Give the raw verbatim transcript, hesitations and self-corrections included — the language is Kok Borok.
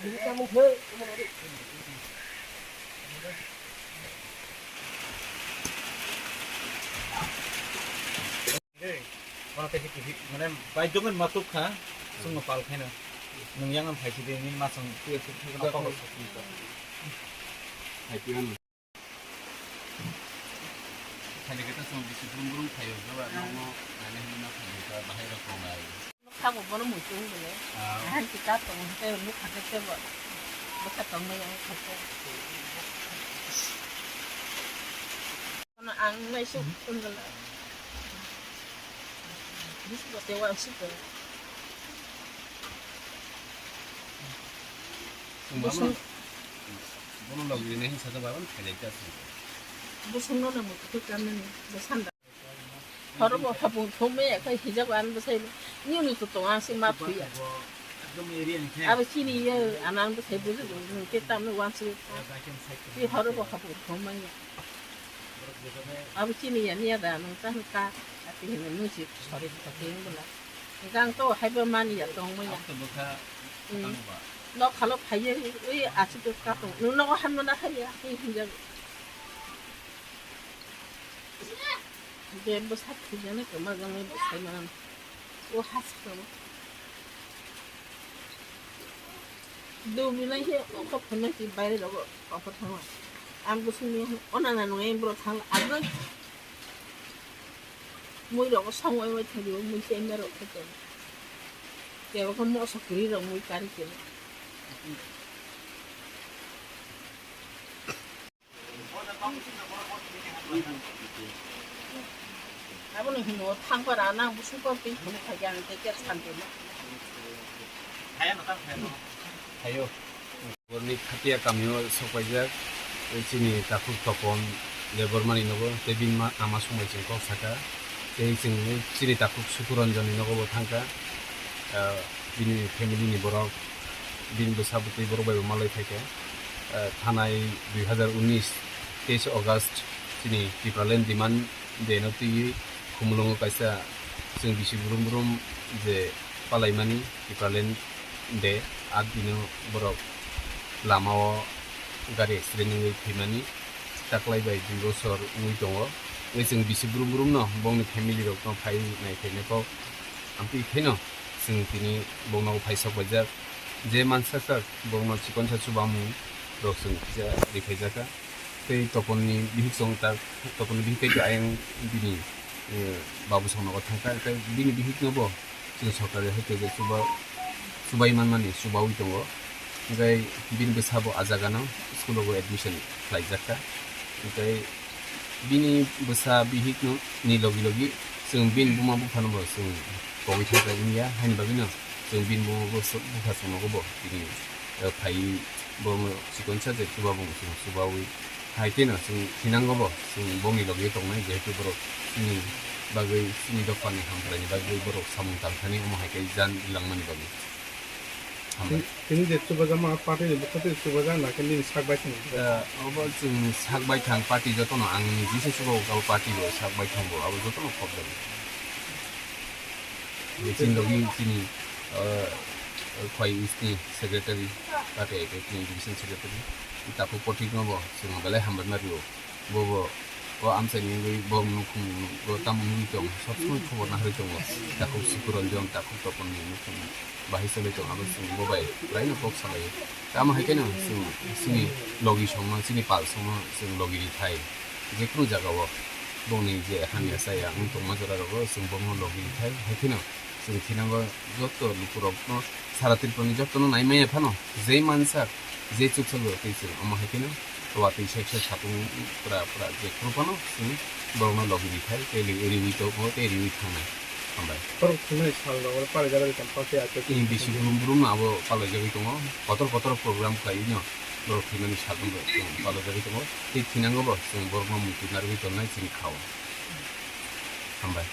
Mane baidongen matuk kha, chwngno pal khaino. Nwng yang ang phaisidi, nini masang tuya suk thangwi kha, kok suk thangwi kha. Khaina khe ta chwng bisi brum brum khaio, jeba nokno naina hwnwi ma khaio, ta bahai rok tongnai. Nokha bo bono muitu wng bole. Ah. Ahai kisa tong hwnkhe nukha khe sebo bwkha tongmani ang khaikhe. Kono ang naisuk wng bole. Bisi bo tewa suk. Chwng Bosong. Bono, bono logi rinai hwnsa khe babano khailai ta chwng. Bosongno nang muitu khe kanani, bo sanda. Horo bo hapung thumwi ya khai hijab an bwsai ni ni to tong ang se ma thuya. Abo chini ye anang bwsai buji buji ke tamni wan se. Ti horo bo hapung thumwi ya. Abo chini ya ni ya da nang ta ka ati ni ni si sori ko ke bula. Gang to hai bo mani ya tong mo ya. Nok khalo phaiye ui achi to ka tong. Nung nok han mana hai ya. Hi hijab. Be bwsa thwijani kwma jangwi bwsai manani. O ha swkang. Dubinai khe ongkha phunai khe baire rogo ongkha thangla. Ang bwswngni onana nungya borok thangla agoi. Mui rogo songwi wai thangwi mui se ema rok khe tong. Kebo khe moso kwrwi rok mui kari khe. Abono hino thangpara nang busu ko pin thum khaja ang tei kya santi no. Thayo. Borni khatia kamio sokpaijak, chini takhuk Topon Debbarmani nogo, tei bini ma ama songbai chwng kok saka, tei chwng chini takhuk Sukuranjoni nogo bo thangka, ah, bini family ni borok. Bini bwsa bwtwi borok bai bo malai phaikha. Eh, thanai dui hazar unis, teis August chini Tipraland Demand Day no twiwi Khumulwngo kaisa chwng bisi brum brum je palaimani Tipraland Day, a dino borok lamao gari accident wngwi thwimani taklai bai dui bosor wngwi tongo. Wngwi chwng bisi brum brum no bongni family rok no phai nai phainai kok amtwi khaino. Chwng tini bokno phai sok paijak. Je mansa sak bokno chikonsa chubamung rok chwng kisa rikhaijaka. Tei Toponni bihik chwng ta, Toponni bihik tei ayang bini, eh, babu songnogo thangkha. Tei bini bihikno bo chwng sorkari hai tei chuba-, chubai manmani chubaui tongo. Hwnkhe bini bwsa bo ah jagano school-o bo admission khlaijakha. Hwnkhe bini bwsa bihikno ni logi logi chwng bini buma buphano bo chwng kogwi thangkha wngya, haini bagwino chwng bini buma bupha chwngnogo bo tini, eh, phaiwi borokno chikonsa je chuba bo chwng chubaui hai kheno chwng thinango bo chwng bongni logi tongnai, jehetu borok chini bagwi, chini dophani hamkraini bagwi borok samung tangthani, omo hai khe jan langmani bagwi. Hambai. Tini je chubajakma party ni bwkha tei chubajak na khe nini sak baithang. Eh, obo chwng sak baithang party jotono ang niji se chubago, abo party bo sak baithang bo, abo jotono khobjagwi. Chini logi chini, eh, khwai wngstini secretary, party I P F ni division secretary, Tapu Pothik no bo chwng belai hambai ma rio. Bobo o amchaini wngwi bo nukhung o tamo wngwi tong, sob somoi khobor naharwi tongo. Takhuk Sukuranjan, takhuk Toponni nukhung bahai cholwi tong, abo chwng bo bai belai no kok salaio. Tamo hai kheno chwng chini logi songno, chini pal songno chwng logi rithai. Jekhunu jagao bongni je hamya chaya wng tongma jora rogo chwng bono logi rithai. Hai kheno chwng thinango joto lukurokno sara Tripurani jotono naimaya phano je mansak, je chuksa borok tei chwng omo hai kheno watwi sek sek sapung pura pura je khoro phano chwng borokno logi rithai tei riwi tongo tei riwi thangnai. Hambai. Borok thumnai sal rok palaijak rwi tong party I P F ni bisi brum brum no abo palaijagwi tongo. Kotor kotor program khlaiwi no borok thwimani sal rok chwng palaijagwi tongo. Tei thinango bo chwng borokno muitu narwgwi tongnai chini khao. Hambai.